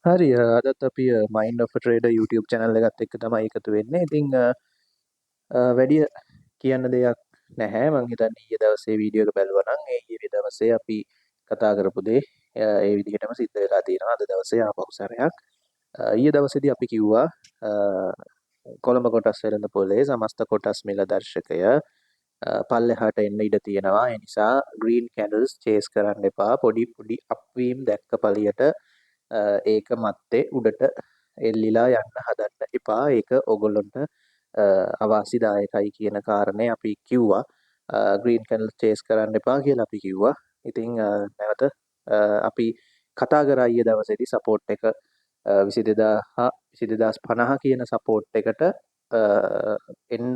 හරි, අදත් අපි Mind of a Trader YouTube channel එකත් එක්ක තමයි එකතු වෙන්නේ. ඉතින් වැඩි කියන්න දෙයක් නැහැ. මං හිතන්නේ ඊයේ දවසේ වීඩියෝ එක බැලුවා නම් ඒ ඊයේ දවසේ අපි කතා කරපු දේ ඒ විදිහටම සිද්ධ වෙලා තියෙනවා. අද දවසේ ආපහු සැරයක්. ඊයේ දවසේදී අපි කිව්වා කොළඹ කොටස් වෙළඳ පොලේ සමස්ත කොටස් මිල දර්ශකය පල්ලෙහාට එන්න ඉඩ තියෙනවා. ඒ නිසා ග්‍රීන් කැන්ඩල්ස් චේස් කරන්න එපා. පොඩි පොඩි අප්වීම් දැක්ක පළියට ඒක මත්තේ උඩට එල්ලිලා යන්න හදන්න එපා. ඒක ඔයගොල්ලන්ට අවාසිදායකයි කියන කාරණේ අපි කිව්වා. ග්‍රීන් කැන්ඩල් චේස් කරන්න එපා කියලා අපි කිව්වා. ඉතින් නැවත අපි කතා කරා ඊයේ දවසේදී සපෝට් එක 22,000 22,050 කියන සපෝට් එකට එන්න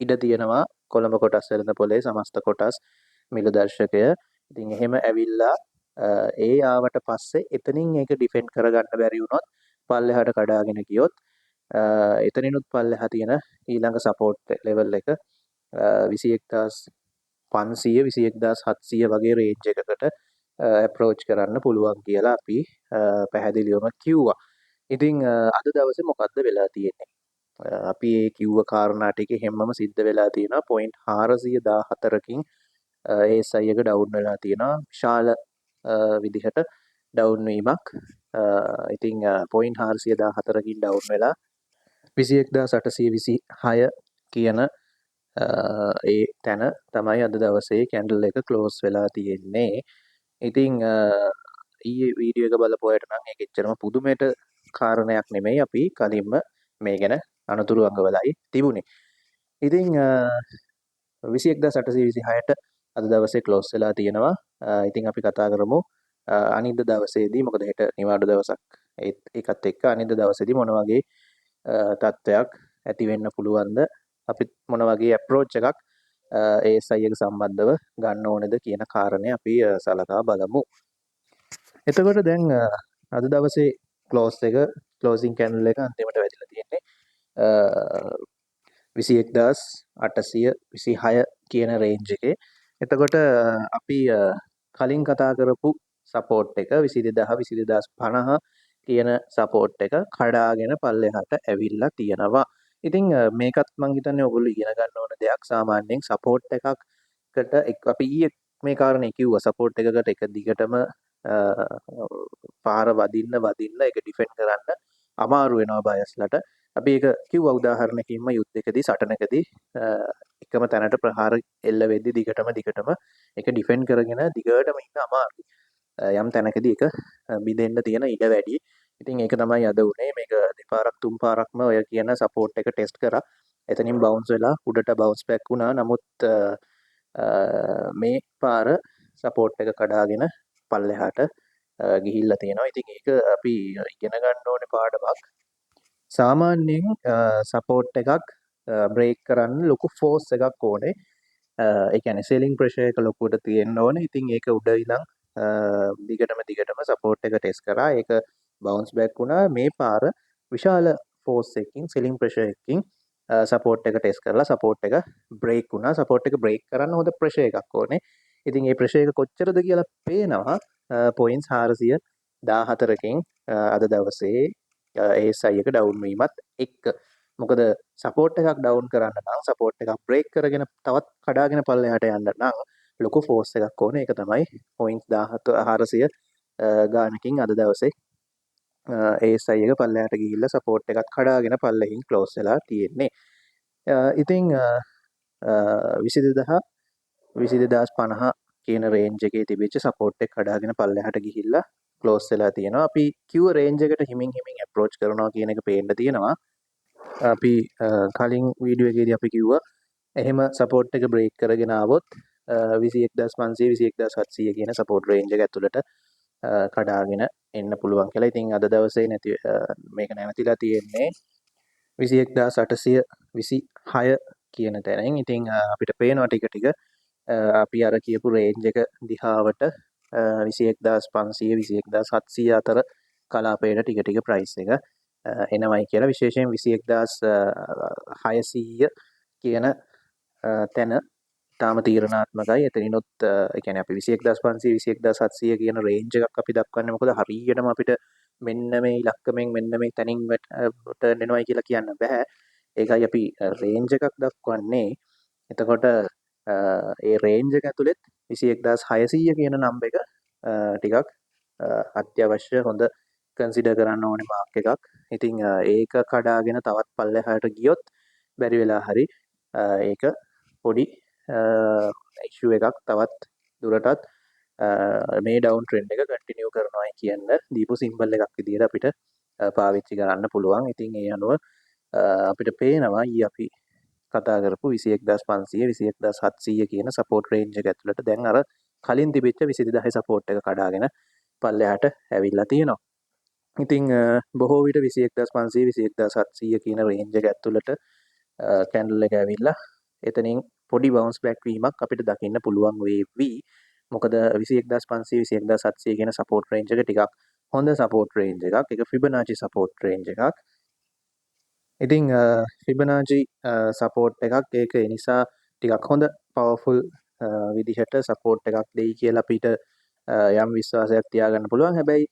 ඉඩ තියෙනවා කොළඹ කොටස් වෙළඳ පොලේ සමස්ත කොටස් මිල දර්ශකය. ඉතින් එහෙම ඇවිල්ලා ඒ ආවට පස්සේ එතනින් ඒක ඩිෆෙන්ඩ් කරගන්න බැරි වුණොත්, පල්ලෙහාට කඩාගෙන ගියොත්, එතනිනුත් පල්ලෙහා තියෙන ඊළඟ සපෝට් ලෙවල් එක 21,500 21,700 වගේ රේන්ජ් එකකට ඇප්‍රෝච් කරන්න පුළුවන් කියලා අපි පැහැදිලිවම කිව්වා. ඉතින් අද දවසේ මොකද්ද වෙලා තියෙන්නේ? අපි ඒ කිව්ව කාරණා ටික හැමම සිද්ධ වෙලා තියෙනවා. පොයින්ට් 414කින් ASI එක ඩවුන් වෙලා තියෙනවා. විශාල විදිහට ඩවුන් වීමක්. ඉතින් පොයින්ට් 414කින් ඩවුන් වෙලා 21,826 කියන ඒ තැන තමයි අද දවසේ කැන්ඩල් එක ක්ලෝස් වෙලා තියෙන්නේ. ඉතින් ඊයේ වීඩියෝ එක බලපු අයට නම් ඒක එච්චරම පුදුමයට කාරණයක් නෙමෙයි. අපි කලින්ම මේ ගැන අනතුරු අඟවලයි තිබුණේ. ඉතින් 21,826ට අද දවසේ ක්ලෝස් වෙලා තියෙනවා. ඉතින් අපි කතා කරමු අනිද්දා දවසේදී, මොකද හෙට නිවාඩු දවසක්, ඒත් ඒකත් එක්ක අනිද්දා දවසේදී මොන වගේ තත්ත්වයක් ඇති වෙන්න පුළුවන්ද, අපි මොන වගේ ඇප්‍රෝච් එකක් ASI එක සම්බන්ධව ගන්න ඕනේද කියන කාරණය අපි සලකා බලමු. එතකොට දැන් අද දවසේ ක්ලෝස් එක, ක්ලෝසින් කැන්ඩල් එක අන්තිමට වැදිලා තියෙන්නේ 21,826 කියන රේන්ජ් එකේ. එතකොට අපි කලින් කතා කරපු සපෝට් එක 22,000 22,050 කියන සපෝට් එක කඩාගෙන පල්ලෙහාට ඇවිල්ලා තියෙනවා. ඉතින් මේකත් මං හිතන්නේ ඔයගොල්ලෝ ඉගෙන ගන්න ඕන දෙයක්. සාමාන්‍යයෙන් සපෝට් එකකට අපි ඊයේ මේ කාරණේ කිව්වා, සපෝට් එකකට එක දිගටම පාර වදින්න වදින්න ඒක ඩිෆෙන්ඩ් කරන්න අමාරු වෙනවා බයස්ලට. අපි ඒක කිව්වා උදාහරණකින්ම, යුද්ධයකදී සටනකදී එකම තැනට ප්‍රහාර එල්ල වෙද්දි දිගටම දිගටම ඒක ඩිෆෙන්ඩ් කරගෙන දිගටම ඉන්න අමාරුයි. යම් තැනකදී ඒක බිඳෙන්න තියෙන ඉඩ වැඩි. ඉතින් ඒක තමයි අද වුනේ. මේක දෙපාරක් තුන් පාරක්ම ඔය කියන සපෝට් එක ටෙස්ට් කරා. එතනින් බවුන්ස් වෙලා උඩට බවුන්ස් බෑක් වුණා. නමුත් මේ පාර සපෝට් එක කඩාගෙන පල්ලෙහාට ගිහිල්ලා තියෙනවා. ඉතින් ඒක අපි ඉගෙන ගන්න ඕනේ පාඩමක්. සාමාන්‍යයෙන් සපෝට් එකක් බ්‍රේක් කරන්න ලොකු ෆෝස් එකක් ඕනේ. ඒ කියන්නේ සෙලින් ප්‍රෙෂර් එක ලොකුවට තියෙන්න ඕනේ. ඉතින් ඒක උඩ ඉඳන් දිගටම දිගටම සපෝට් එක ටෙස්ට් කරා. ඒක බවුන්ස් බෑක් වුණා. මේ පාර විශාල ෆෝස් එකකින්, සෙලින් ප්‍රෙෂර් එකකින් සපෝට් එක ටෙස්ට් කරලා සපෝට් එක බ්‍රේක් වුණා. සපෝට් එක බ්‍රේක් කරන්න හොඳ ප්‍රෙෂර් එකක් ඕනේ. ඉතින් ඒ ප්‍රෙෂර් එක කොච්චරද කියලා පේනවා පොයින්ට්ස් 414කින් අද දවසේ ASI එක ඩවුන් වීමත් එක්ක. මොකද සපෝට් එකක් ඩවුන් කරන්න නම්, සපෝට් එකක් බ්‍රේක් කරගෙන තවත් කඩාගෙන පල්ලෙහාට යන්න නම් ලොකු ෆෝස් එකක් ඕනේ. ඒක තමයි පොයින්ට්ස් 17 400 ගානකින් අද දවසේ ASI එක පල්ලෙහාට ගිහිල්ලා සපෝට් එකත් කඩාගෙන පල්ලෙහින් ක්ලෝස් වෙලා තියෙන්නේ. ඉතින් 22,000 22,050 කියන රේන්ජ් එකේ තිබිච්ච සපෝට් එක කඩාගෙන පල්ලෙහාට ගිහිල්ලා ක්ලෝස් වෙලා තියෙනවා. අපි කිව්ව රේන්ජ් එකට හිමින් හිමින් ඇප්‍රෝච් කරනවා කියන එක පේන්න තියෙනවා. අපි කලින් වීඩියෝ එකේදී අපි කිව්වා එහෙම සපෝට් එක බ්‍රේක් කරගෙන ආවොත් 21,500 21,700 කියන සපෝට් රේන්ජ් එක ඇතුළට කඩාගෙන එන්න පුළුවන් කියලා. ඉතින් අද දවසේ නැති මේක නැවතිලා තියෙන්නේ 21,826 කියන තැනින්. ඉතින් අපිට පේනවා ටික ටික අපි අර කියපු රේන්ජ් එක දිහාවට 21,500 21,700 අතර කලාපයට ටික ටික ප්‍රයිස් එක එනවයි කියලා. විශේෂයෙන් 21,600 කියන තැන තාම තීරණාත්මකයි. එතනිනුත් ඒ කියන්නේ අපි 21,500 21,700 කියන රේන්ජ් එකක් අපි දක්වන්නේ මොකද හරියටම අපිට මෙන්න මේ ඉලක්කමෙන් මෙන්න මේ තැනින් ටර්න් වෙනවයි කියලා කියන්න බෑ. ඒකයි අපි රේන්ජ් එකක් දක්වන්නේ. එතකොට ඒ රේන්ජ් එක ඇතුළෙත් 21,600 කියන නම්බර් එක ටිකක් අත්‍යවශ්‍ය හොඳ කන්සිඩර් කරන්න ඕනේ මාක් එකක්. ඉතින් ඒක කඩාගෙන තවත් පල්ලෙහාට ගියොත් බැරි වෙලා හරි ඒක පොඩි ඉෂුව එකක්, තවත් දුරටත් මේ ඩවුන් ට්‍රෙන්ඩ් එක කන්ටිනියු කරනවා කියන්න දීපු සිම්බල් එකක් විදියට අපිට පාවිච්චි කරන්න පුළුවන්. ඉතින් ඒ අනුව අපිට පේනවා ඊ අපි කතා කරපු 21,500, 21,700 කියන සපෝට් රේන්ජ් එක ඇතුළට දැන් අර කලින් තිබිච්ච 22,000 සපෝට් එක කඩාගෙන පල්ලෙහාට ඇවිල්ලා තියෙනවා. ඉතින් බොහෝ විට 21,500, 21,700 කියන රේන්ජ් එක ඇතුළට කැන්ඩල් එක ඇවිල්ලා එතනින් පොඩි බවුන්ස් බෑක් වීමක් අපිට දකින්න පුළුවන් වේවි. මොකද 21,500, 21,700 කියන සපෝට් රේන්ජ් එක ටිකක් හොඳ සපෝට් රේන්ජ් එකක්. ඒක ෆිබොනාචි සපෝට් රේන්ජ් එකක්. ඉතින් ෆිබොනාචි සපෝට් එකක් ඒක. ඒ නිසා ටිකක් හොඳ පවර්ෆුල් විදිහට සපෝට් එකක් දෙයි කියලා අපිට යම් විශ්වාසයක් තියාගන්න පුළුවන්. හැබැයි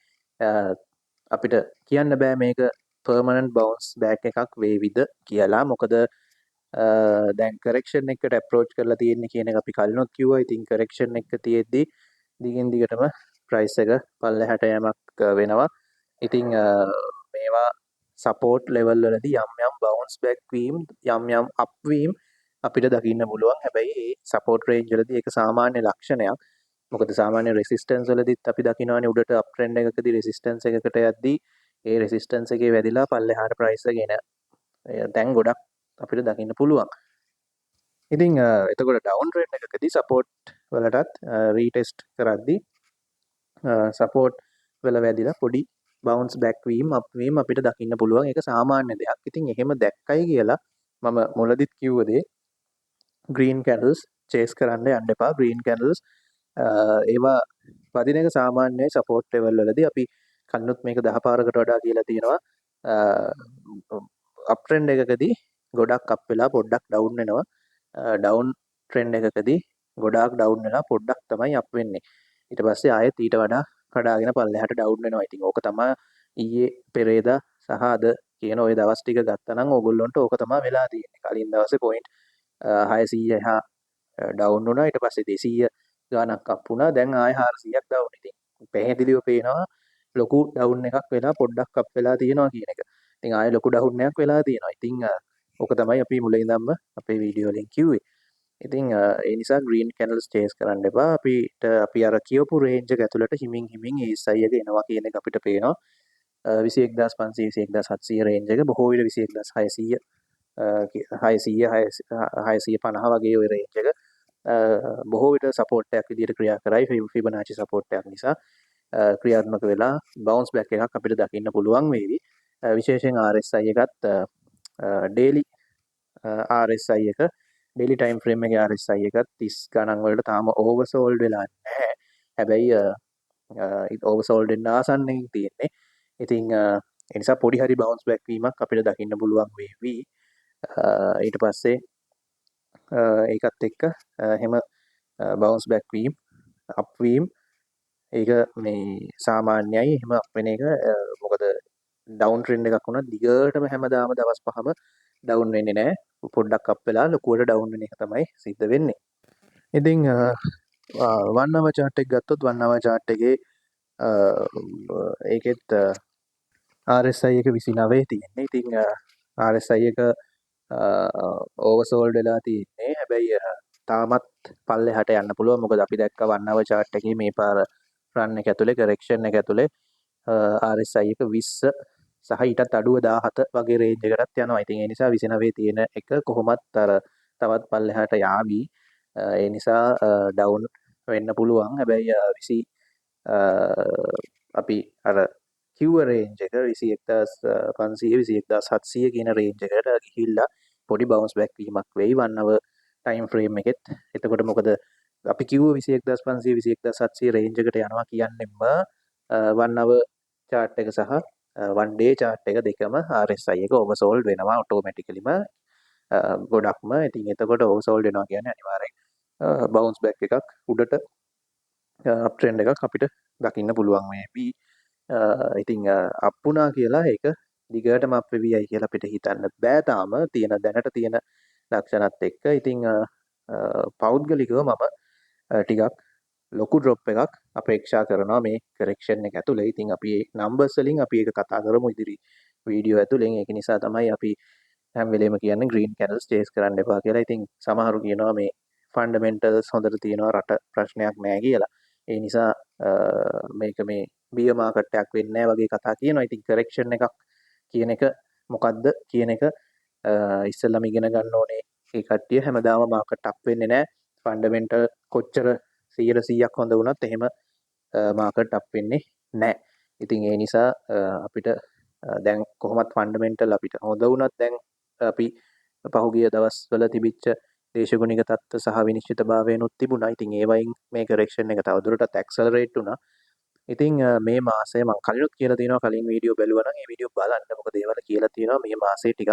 අපිට කියන්න බෑ මේක පර්මනන්ට් බවුන්ස් බෑක් එකක් වේවිද කියලා. මොකද දැන් කරෙක්ෂන් එකට ඇප්‍රෝච් කරලා තියෙන්නේ කියන එක අපි කලිනුත් කිව්වා. ඉතින් කරෙක්ෂන් එක තියෙද්දි දිගින් දිගටම ප්‍රයිස් එක පල්ලෙහාට යෑමක් වෙනවා. ඉතින් මේවා සපෝට් ලෙවල් වලදී යම් යම් බවුන්ස් බෑක් වීම්, යම් යම් අප් වීම් අපිට දකින්න පුළුවන්. හැබැයි ඒ සපෝට් රේන්ජ් වලදී ඒක සාමාන්‍ය ලක්ෂණයක්. මොකද සාමාන්‍ය රෙසිස්ටන්ස් වලදීත් අපි දකිනවනේ උඩට අප් ට්‍රෙන්ඩ් එකකදී රෙසිස්ටන්ස් එකකට යද්දී ඒ රෙසිස්ටන්ස් එකේ වැදිලා පල්ලෙහාට ප්‍රයිස් එක එන දැන් ගොඩක් අපිට දකින්න පුළුවන්. ඉතින් එතකොට ඩවුන් ට්‍රෙන්ඩ් එකකදී සපෝට් වලටත් රීටෙස්ට් කරද්දී සපෝට් වල වැදිලා පොඩි බවුන්ස් බෑක් වීම්, අප් වීම් අපිට දකින්න පුළුවන්. ඒක සාමාන්‍ය දෙයක්. ඉතින් එහෙම දැක්කයි කියලා මම මුලදිත් කිව්ව දේ, ග්‍රීන් කැන්ඩල්ස් චේස් කරන්න යන්න එපා. ග්‍රීන් කැන්ඩල්ස් ඒවා වදින එක සාමාන්‍යයි සපෝට් ලෙවල් වලදී. අපි කලිනුත් මේක 10 පාරකට වඩා කියලා තියෙනවා. අප් ට්‍රෙන්ඩ් එකකදී ගොඩක් අප් වෙලා පොඩ්ඩක් ඩවුන් වෙනවා. ඩවුන් ට්‍රෙන්ඩ් එකකදී ගොඩාක් ඩවුන් වෙලා පොඩ්ඩක් තමයි අප් වෙන්නේ. ඊට පස්සේ ආයෙත් ඊට වඩා කඩාගෙන පල්ලෙහාට ඩවුන් වෙනවා. ඉතින් ඕක තමයි ඊයේ, පෙරේදා සහ අද කියන ඔය දවස් ටික ගත්තා නම් ඕගොල්ලොන්ට ඕක තමයි වෙලා තියෙන්නේ. කලින් දවසේ පොයින්ට් 600 එහා ඩවුන් වුණා. ඊට පස්සේ 200 ගාණක් අප් වුණා. දැන් ආයෙ 400ක් ඩවුන්. ඉතින් පැහැදිලිව පේනවා ලොකු ඩවුන් එකක් වෙලා පොඩ්ඩක් අප් වෙලා තියෙනවා කියන එක. ඉතින් ආයෙ ලොකු ඩවුන් එකක් වෙලා තියෙනවා. ඉතින් ඕක තමයි අපි මුලින් ඉඳන්ම අපේ වීඩියෝ වලින් කිව්වේ. ඉතින් ඒ නිසා ග්‍රීන් කැන්ඩල්ස් චේස් කරන්න එපා. අපිට අපි අර කියපු රේන්ජ් එක ඇතුළට හිමින් හිමින් ASI එක එනවා කියන එක අපිට පේනවා. 21,500, 21,700 රේන්ජ් එක, බොහෝ විට 21,600, 600, 650 වගේ ඔය රේන්ජ් එක බොහෝ විට සපෝට් එකක් විදිහට ක්‍රියා කරයි. ෆිබොනාචි සපෝට් එකක් නිසා ක්‍රියාත්මක වෙලා බවුන්ස් බෑක් එකක් අපිට දකින්න පුළුවන් වේවි. විශේෂයෙන් RSI එකත්, ඩේලි RSI එක, ඩේලි ටයිම් ෆ්‍රේම් එකේ RSI එකත් 30 ගණන් වලට තාම ඕවර්සෝල්ඩ් වෙලා නැහැ. හැබැයි ඕවර්සෝල්ඩ් වෙන්න ආසන්නයෙන් තියෙන්නේ. ඉතින් ඒ නිසා පොඩි හරි බවුන්ස් බෑක් වීමක් අපිට දකින්න පුළුවන් වේවි. ඊට පස්සේ ඒකත් එක්ක එහෙම බවුන්ස් බෑක් වීම්, අප් වීම් ඒක මේ සාමාන්‍යයි එහෙම අප් වෙන එක. මොකද ඩවුන් ට්‍රෙන්ඩ් එකක් වුණත් දිගටම හැමදාම දවස් 5ම ඩවුන් වෙන්නේ නැහැ. පොඩ්ඩක් අප් වෙලා ලොකුවට ඩවුන් වෙන එක තමයි සිද්ධ වෙන්නේ. ඉතින් වන් අවර් චාට් එක ගත්තොත් වන් අවර් චාට් එකේ ඒකෙත් RSI එක 29 තියෙන්නේ. ඉතින් RSI එක ඕවර්සෝල්ඩ් වෙලා තියෙන්නේ. හැබැයි තාමත් පල්ලෙහාට යන්න පුළුවන්. මොකද අපි දැක්ක වන් අවර් චාට් එකේ මේ පාර රන් එක ඇතුලේ, කරෙක්ෂන් එක ඇතුලේ RSI එක 20 සහ ඊටත් අඩුව 17 වගේ රේන්ජ් එකකටත් යනවා. ඉතින් ඒ නිසා 29 තියෙන එක කොහොමත් අර තවත් පල්ලෙහාට යාවි. ඒ නිසා ඩවුන් වෙන්න පුළුවන්. හැබැයි 20 අපි අර කිව්ව රේන්ජ් එක 21,500, 21,700 කියන රේන්ජ් එකට ගිහිල්ලා පොඩි බවුන්ස් බෑක් වීමක් වෙයි වන් අවර් ටයිම් ෆ්‍රේම් එකෙත්. එතකොට මොකද අපි කිව්ව 21,500, 21,700 රේන්ජ් එකට යනවා කියන්නෙම වන් අවර් චාට් එක සහ වන් ඩේ චාට් එක දෙකම RSI එක ඕවර්සෝල්ඩ් වෙනවා ඔටෝමැටිකලිම ගොඩක්ම. ඉතින් එතකොට ඕවර්සෝල්ඩ් වෙනවා කියන්නේ අනිවාර්යෙන් බවුන්ස් බෑක් එකක් උඩට අප් ට්‍රෙන්ඩ් එකක් අපිට දකින්න පුළුවන් වේවි. ඉතින් අප් වුණා කියලා ඒක දිගටම අප් වෙවියයි කියලා අපිට හිතන්න බෑ තාම තියෙන දැනට තියෙන ලක්ෂණත් එක්ක. ඉතින් පෞද්ගලිකව මම ටිකක් ලොකු ඩ්‍රොප් එකක් අපේක්ෂා කරනවා මේ කරෙක්ෂන් එක ඇතුලේ. ඉතින් අපි ඒ නම්බර්ස් වලින් අපි ඒක කතා කරමු ඉදිරි වීඩියෝ ඇතුලෙන්. ඒක නිසා තමයි අපි හැම වෙලේම කියන්නේ ග්‍රීන් කැන්ඩල්ස් චේස් කරන්න එපා කියලා. ඉතින් සමහරු කියනවා මේ ෆන්ඩමෙන්ටල්ස් හොඳට තියෙනවා, රට ප්‍රශ්නයක් නෑ කියලා. ඒ නිසා මේක මේ බියර් මාකට් එකක් වෙන්නේ නෑ වගේ කතා කියනවා. ඉතින් කරෙක්ෂන් එකක් කියන එක මොකද්ද කියන එක ඉස්සෙල්ලාම ඉගෙන ගන්න ඕනේ. ඒ කට්ටිය හැමදාම මාකට් අප් වෙන්නේ නෑ. ෆන්ඩමෙන්ටල් කොච්චර 100%ක් හොඳ වුණත් එහෙම මාකට් අප් වෙන්නේ නෑ. ඉතින් ඒ නිසා අපිට දැන් කොහොමත් ෆන්ඩමෙන්ටල් අපිට හොඳ වුණත්, දැන් අපි පහුගිය දවස්වල තිබිච්ච දේශගුණික තත්ත්ව සහ විනිශ්චිතභාවයනුත් තිබුණා. ඉතින් ඒ වයින් මේ කරෙක්ෂන් එක තවදුරටත් ඇක්සලරේට් වුණා. ඉතින් මේ මාසය මං කලිනුත් කියලා තියෙනවා. කලින් වීඩියෝ බැලුවා නම් ඒ වීඩියෝ බලන්න. මොකද ඒවල කියලා තියෙනවා මේ මාසේ ටිකක්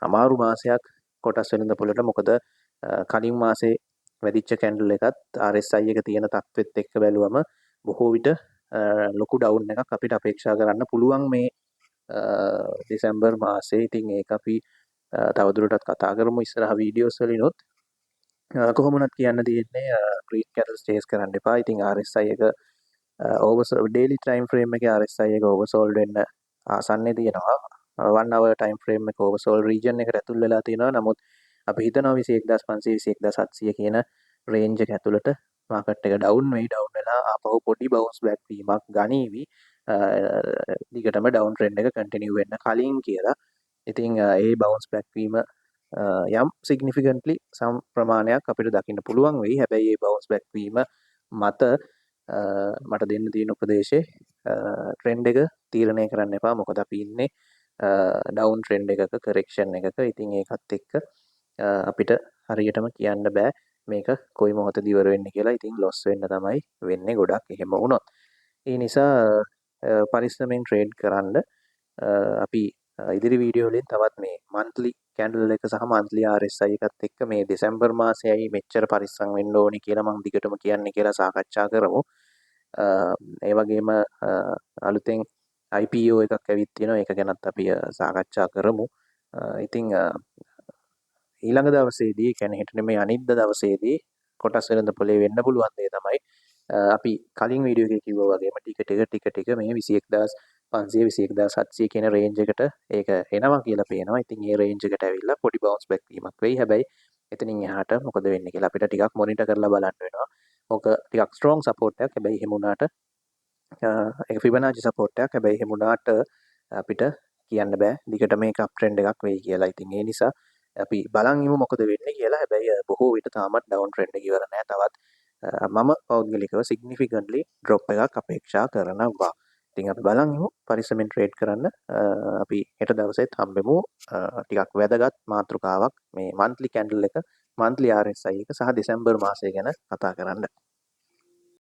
අමාරු මාසයක් කොටස් වෙළඳ පොළට. මොකද කලින් මාසේ වැදිච්ච කැන්ඩල් එකත් RSI එක තියෙන තත්ත්වෙත් එක්ක බැලුවම බොහෝ විට ලොකු ඩවුන් එකක් අපිට අපේක්ෂා කරන්න පුළුවන් මේ දෙසැම්බර් මාසේ. ඉතින් ඒක අපි තවදුරටත් කතා කරමු ඉස්සරහ වීඩියෝස් වලිනුත්. කොහොම වුණත් කියන්න තියෙන්නේ ග්‍රීන් කැන්ඩල්ස් චේස් කරන්න එපා. ඉතින් RSI එක ඕවර්, ඩේලි ටයිම් ෆ්‍රේම් එකේ RSI එක ඕවර්සෝල්ඩ් වෙන්න ආසන්නයේ තියෙනවා. 1 hour time frame එක ඕවර්සෝල්ඩ් රීජන් එකට ඇතුල් වෙලා තියෙනවා. නමුත් අපි හිතනවා 21,500, 21,700 කියන රේන්ජ් එක ඇතුළට මාකට් එක ඩවුන් වෙයි. ඩවුන් වෙලා ආපහු පොඩි බවුන්ස් බෑක් වීමක් ගනීවි දිගටම ඩවුන් ට්‍රෙන්ඩ් එක කන්ටිනියු වෙන්න කලින් කියලා. ඉතින් ඒ බවුන්ස් බෑක් වීම යම් සිග්නිෆිකන්ට්ලි සම් ප්‍රමාණයක් අපිට දකින්න පුළුවන් වෙයි. හැබැයි ඒ බවුන්ස් බෑක් වීම මත මට දෙන්න තියෙන උපදේශය, ට්‍රෙන්ඩ් එක තීරණය කරන්න එපා. මොකද අපි ඉන්නේ ඩවුන් ට්‍රෙන්ඩ් එකක, කරෙක්ෂන් එකක. ඉතින් ඒකත් එක්ක අපිට හරියටම කියන්න බෑ මේක කොයි මොහොතේද ඉවර වෙන්නේ කියලා. ඉතින් ලොස් වෙන්න තමයි වෙන්නේ ගොඩක් එහෙම වුණොත්. ඒ නිසා පරිස්සමෙන් ට්‍රේඩ් කරන්න. අපි ඉදිරි වීඩියෝ වලින් තවත් මේ මන්ත්ලි කැන්ඩල් එක සහ මන්ත්ලි RSI එකත් එක්ක මේ දෙසැම්බර් මාසයයි මෙච්චර පරිස්සම් වෙන්න ඕනි කියලා මම දිගටම කියන්නේ කියලා සාකච්ඡා කරමු. ඒ වගේම අලුතෙන් IPO එකක් ඇවිත් තියෙනවා. ඒක ගැනත් අපි සාකච්ඡා කරමු. ඉතින් ඊළඟ දවසේදී, ඒ කියන්නේ හෙට නෙමෙයි අනිද්දා දවසේදී කොටස් වෙළඳ පොලේ වෙන්න පුළුවන් දේ තමයි අපි කලින් වීඩියෝ එකේ කිව්වා වගේම ටික ටික ටික ටික මේ 21,500, 21,700 කියන රේන්ජ් එකට ඒක එනවා කියලා පේනවා. ඉතින් ඒ රේන්ජ් එකට ඇවිල්ලා පොඩි බවුන්ස් බෑක් වීමක් වෙයි. හැබැයි එතනින් එහාට මොකද වෙන්නේ කියලා අපිට ටිකක් මොනිටර් කරලා බලන්න වෙනවා. ඕක ටිකක් ස්ට්‍රෝං සපෝට් එකක්. හැබැයි එහෙම වුණාට ඒක ෆිබොනාචි සපෝට් එකක්. හැබැයි එහෙම වුණාට අපිට කියන්න බෑ දිගට මේක අප් ට්‍රෙන්ඩ් එකක් වෙයි කියලා. ඉතින් ඒ නිසා අපි බලන් ඉමු මොකද වෙන්නේ කියලා. හැබැයි බොහෝ විට තාමත් ඩවුන් ට්‍රෙන්ඩ් එක ඉවර නෑ. තවත් මම පෞද්ගලිකව සිග්නිෆිකන්ට්ලි ඩ්‍රොප් එකක් අපේක්ෂා කරනවා. ඉතින් අපි බලන් ඉමු, පරිස්සමෙන් ට්‍රේඩ් කරන්න. අපි හෙට දවසෙත් හම්බෙමු ටිකක් වැදගත් මාතෘකාවක් මේ මන්ත්ලි කැන්ඩල් එක, මන්ත්ලි RSI එක සහ දෙසැම්බර් මාසය ගැන කතා කරන්න.